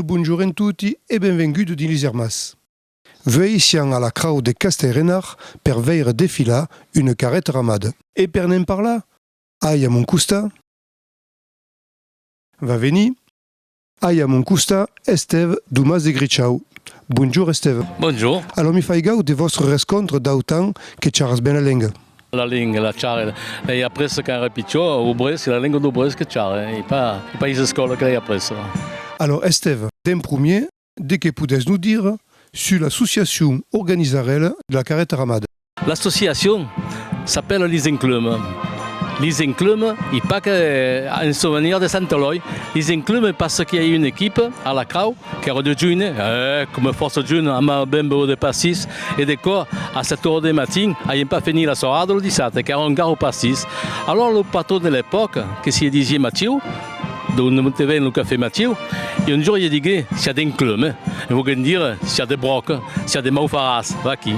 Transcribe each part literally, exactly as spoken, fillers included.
Bonjorn en toti e benvengut dins Lis Ermas. Vuei siam a la crau de Castèl Renard per veire defilar una carreta ramada. E per ne'n parlar, ai a mon costat, va venir, ai a mon costat Estève Domas de Grichau. Bonjorn Estève. Bonjorn. Alòrs mi fai gaug de vòstre rescòntre d'autant que charras ben la lenga. La lenga, la charre, l'ai apresa quand èra pichon, au brèç, la lenga dau brèç que charre, eh, e pas, e pas lis escòlas que l'ai apresa. Alòrs Estève, d'en promier, de que podètz nos dire sus l'associacion organizarèla de la carreta ramada? L'associacion s'apèla Lis Enclumes. Lis Enclumes, e pas que, eh, en sovenir de Sant Elòi. Lis Enclumes parce que i a una equipa a la crau, qu'èra de joines, eh, coma fòrça joines, amava ben beure de passís, e de còps, a sèt oras de matin, avián pas fenit la sorada lo dissabte, qu'èra encara au passís. Alòrs lo patron de l'epòca, que se disiá Matiu, d'ont te ven lo cafè Matiu, e un jorn i a diguèt: siatz d'enclumes, eh? E volguent dire, siatz de bròcas, siatz de maufaràs, vaquí.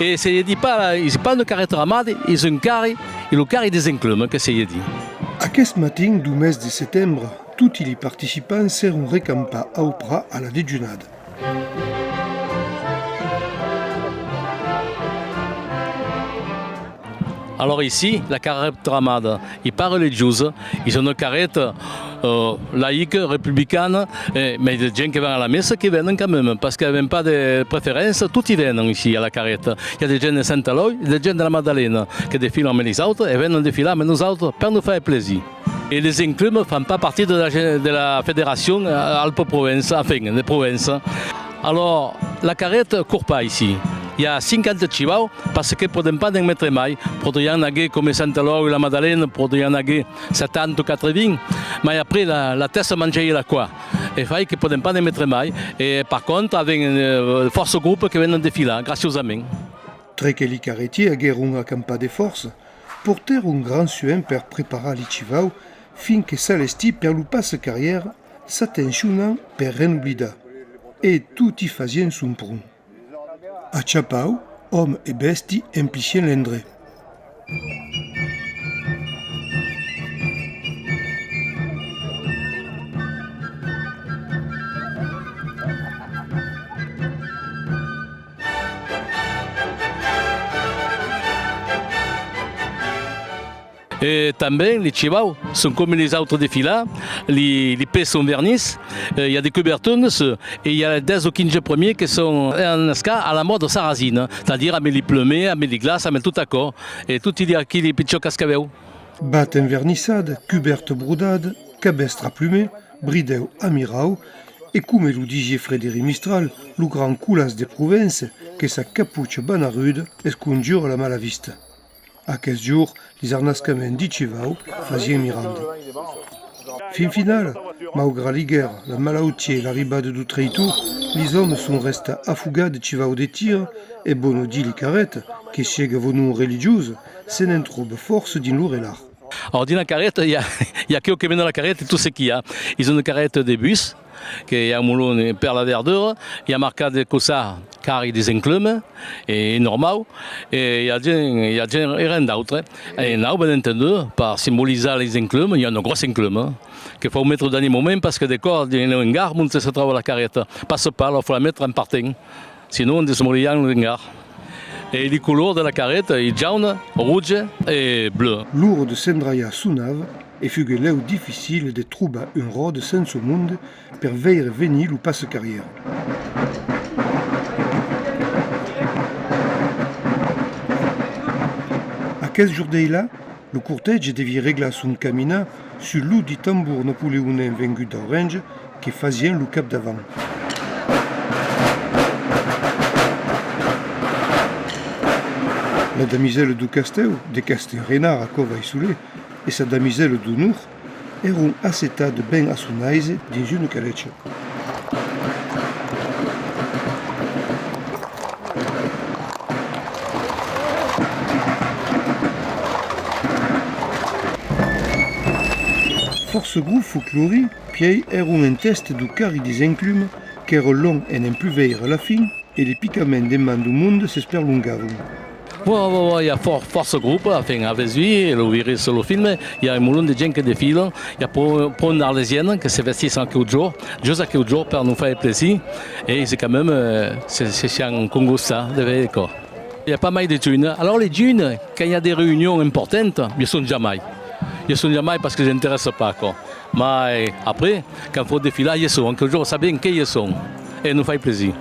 E se i a dit pas, es pas una carreta ramada, es un carri, e lo carri des enclumes, que se i a dit. Aqueste matin dau mes de setembre, toti li participants s'èron recampats au prat a la dejunada. Alòrs aicí, la carreta ramada, es pas religiosa, es una carreta, eh, laïca, republicana, eh, mai de gents que van a la messa que venen quand même, parce que avèm pas de preferéncia, toti venen aicí a la carreta. I a de gents de Sant Elòi, de gents de la Madalena, que defilan amb lis autres e venen defilar amb nosautres per nos faire plaisir. E les enclumes fan pas partit de la ge-, de la federacion, eh, Alpes-Provença, enfin, de Provença. Alòrs, la carreta cor pas aicí. I a cinquanta chivaus, parce que podèm pas ne'n metre mai. Podrián aguer, coma Sant Elòi, la Madalena, podrián aguer setanta o quatre-vints, mai après la, la tèsta manjaria la coa. E fai que podèm pas ne'n metre mai. E, per contra, avèm, eh, fòrça gropas que venen defilar, graciosament. Tre que li carretiers aguèron acampat de fòrça, portèron grand suenh per preparar li chivaus fin que s'alestís per lo passa-carriera, s'atencionant per ren oblidar. E toti fasián son pron. A chapau, òmes e bèstias emplissián l'endrech. E tanben, li chivaus son coma lis autres defilats, li, li pès son vernits, eh, i a de cobertons, eh, e i a dètz o quinze premiers que son enascats a la mòda sarrasina, c'est-à-dire amb li plumets, amb li glaças, amb tot aquò, e toti li, aquí li pichòts cascavèus. Bata envernissada, cobèrta brodada, cabèstre a plumets, bridèu a mirau, e coma lo disiá Frederic Mistral, lo grand colàs de Provença, que sa capucha banaruda esconjura la mala vista. Aqueste jorn, lis arnascaments di chivaus fasián miranda. Fin finala, maugrat li guèrras, la malautiá e l'arribada dau traitor, lis òmes son restats afogats de chivaus de tira e, bona dins li carretas, que sièga o non religiosa, se ne'n tròba fòrça dins lo relarg. Alòrs, dins la carreta, i a, i a aquò que mena la carreta e tot ce qu'i a. Es una carreta de bus, que i a un molon per la verdura, i a marcat de cossar carri des enclumes, e normau, e i a gents, i a gents e ren d'autre. E nau, ben entendut, per simbolizar les enclumes, i a una gròssa encluma, que fau metre au darnier moment, parce que de còps, dins l'engar, monte se tròba la carreta, passa pas, la fau la metre en partent. Sinon, desmoliam l'engar. E li colors de la carreta es jaune, roge e bleu. L'ora de s'endraiar sonava e fuguèt lèu dificil de trobar un ròde sens monde per veire venir lo passa-carriera. Aqueste jorn-là, lo cortègi deviá reglar son caminar sus l'odi tambor napoleonenc vengut d'Aurenja que fasián lo capdavant. La damisèla dau castèu, de Castèl Renard a Còva-i-Solé, e sa damisèla d'onor èron assetadas ben a son aise dins una calecha. Fòrça grops folclorics, pièi, èron en tèsta dau carri des enclumes, qu'èra long en ne'n plus veire la fin, e li picaments de mans dau monde s'esperlongavan. Bon, bon, bon, i a for-, fòrça grops, enfin, avètz vist, lo viretz sul film, i a un molon de gent que desfila, i a pro-, pron d'Arlesianas que se vestisson aqueu jorn, just aqueu jorn per nos faire plaisir, e se quand même, euh, se, se siam congostats de veire aquò. I a pas mai de joines. Alors les joines, quand i a de reünions importantas, i son jamai. I son jamai parce que les interessa pas, quoi. Mai après, quand fau desfilar, i son, aqueu jorn sabem que i son. E nos fai plaisir.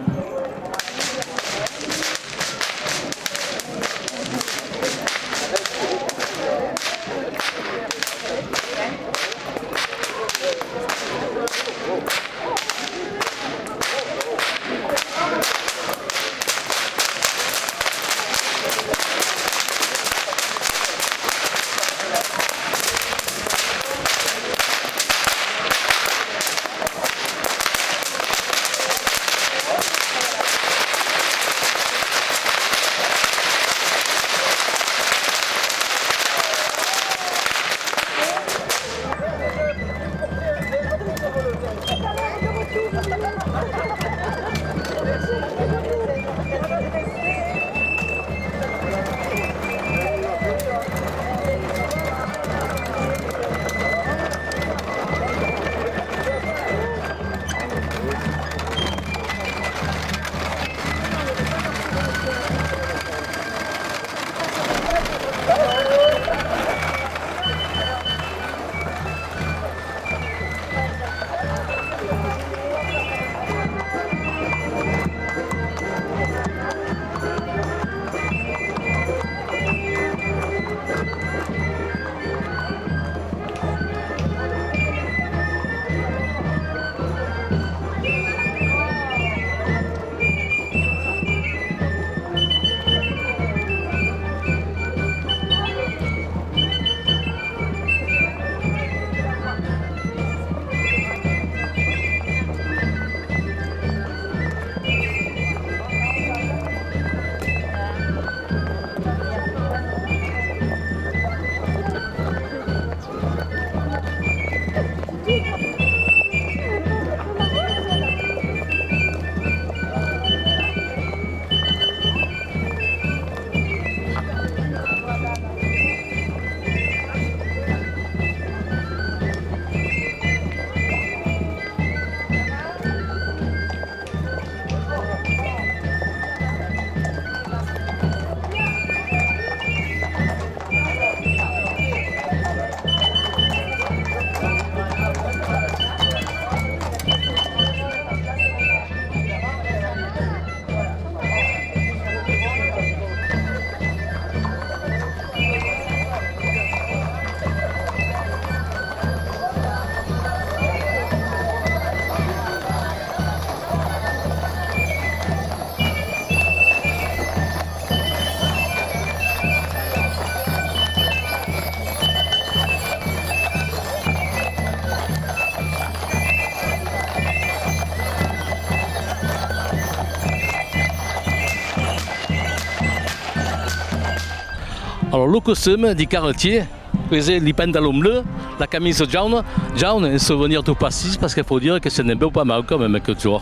Alors, lo costum di carretier, es li pantalons bleus, la camisa jauna, jaune, un souvenir tot passís, parce que fau dire que se ne veu pas mau quand même aqueu jorn.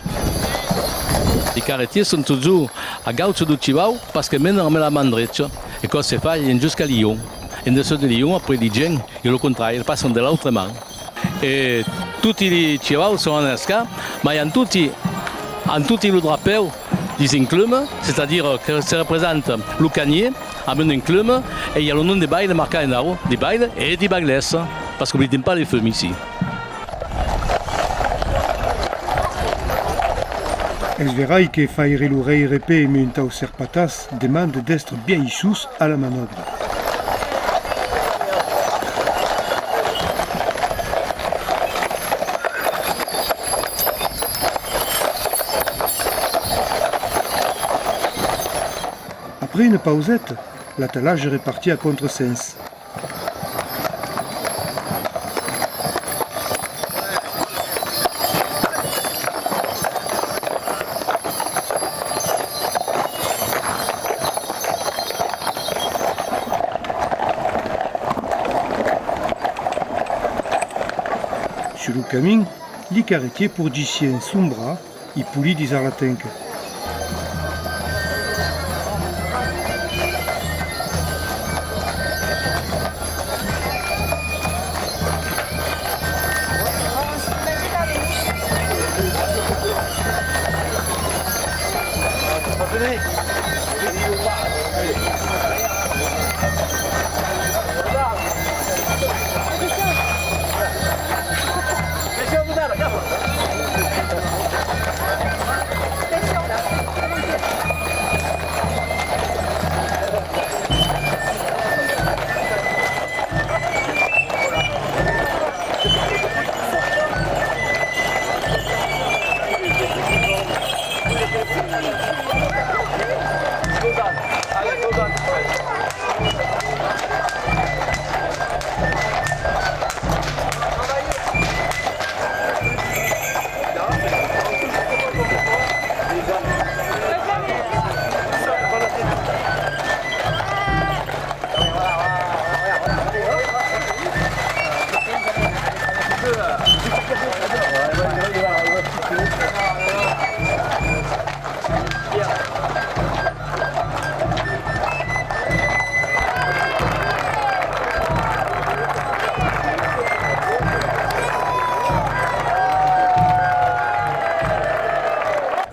Li carretiers son totjorn a gaucha deu chivau, parce que menan amb la man drecha, e quò se fai en jusca Lyon. En dessús de Lyon, après li gents, e lo contrari, passan de l'autra man. E toti li chivaus son en esca, mai an toti, an toti lo drapèu dins un clume, c'est-à-dire que se representa lo canier amb un clume, e i a lo nom de baile marcat en aur, de baile e de bailessa, parce qu'oblidem pas les femmes ici. Es verai que faire lo rèirepè emé un tau serpatàs demanda d'èstre bien issús a la manòbra. Après una pauseta, l'atalatge repartís a contra-sens. Sus lo camin, li carretiers porgissián son braç e polir dins arlatenca.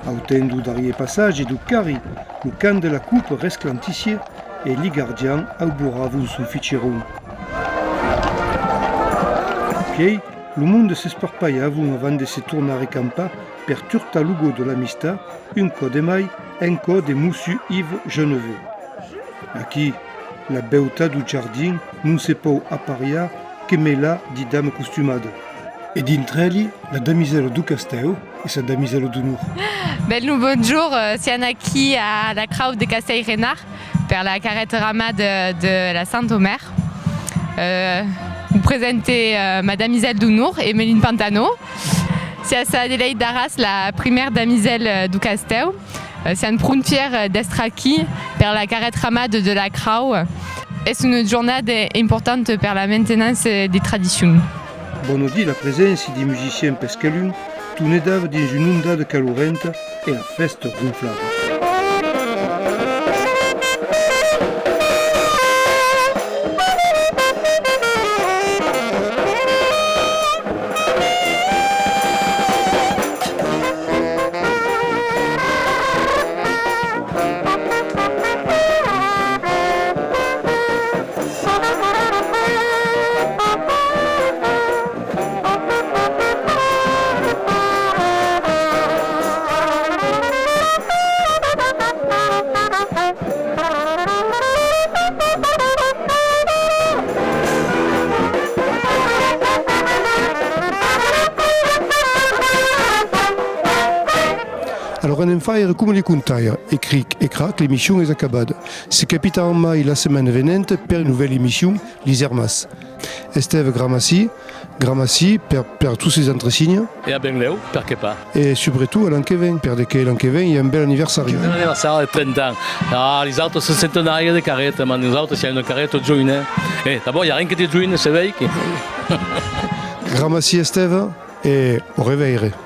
Au temps dau darrier passatge dau carri, lo cant de la copa resclantissiá e li gardians auboravan son ficheron. Puèi, lo monde s'esparpalhavan avant de se tornar recampar per turtar lo got de l'amistat, un còp de mai, en cò de Mossur Yves Geneveux. Aquí, la beutat dau jardin non se pòu apariar que melar di damas costumadas. E dintre eli, la damisèla dau castèu e sa damisèla d'onor. Ben lo bonjorn, euh, siam aquí a la crau de Castèu Renard per la carreta ramada de la Sant-Omèr. Euh, vos presente, euh, ma damisèla d'onor, Emeline Pantano. Siá Adelaide Darras, la primièra damisèla, euh, dau castèu. Euh, siam pron fièrs, euh, d'èstre aquí per la carreta ramada de la crau. Es una jornada importanta per la mantenença de tradicions. Bòna dins la preséncia di musicians pescaluns, tot nedava dins una ondada calorenta e la fèsta ronflava. Alora anem faire coma li contaires, e cric e crac, l'emission es acabada. Se capitaram mai la setmana venenta per una novèla emission, Lis Ermas. Estève, gramací, gramací per, per totes sis entresinhas. E a benlèu, perqué pas? E subretot a l'an que ven, per de que l'an que ven i a un bèl aniversari. Un aniversari de trenta ans. Ah, lis autres son centenaires de carreta, mas nosautres siam una carreta joina, eh. E d'abòrd, i a ren que de joines, se vei que... Gramací Estève e au reveire.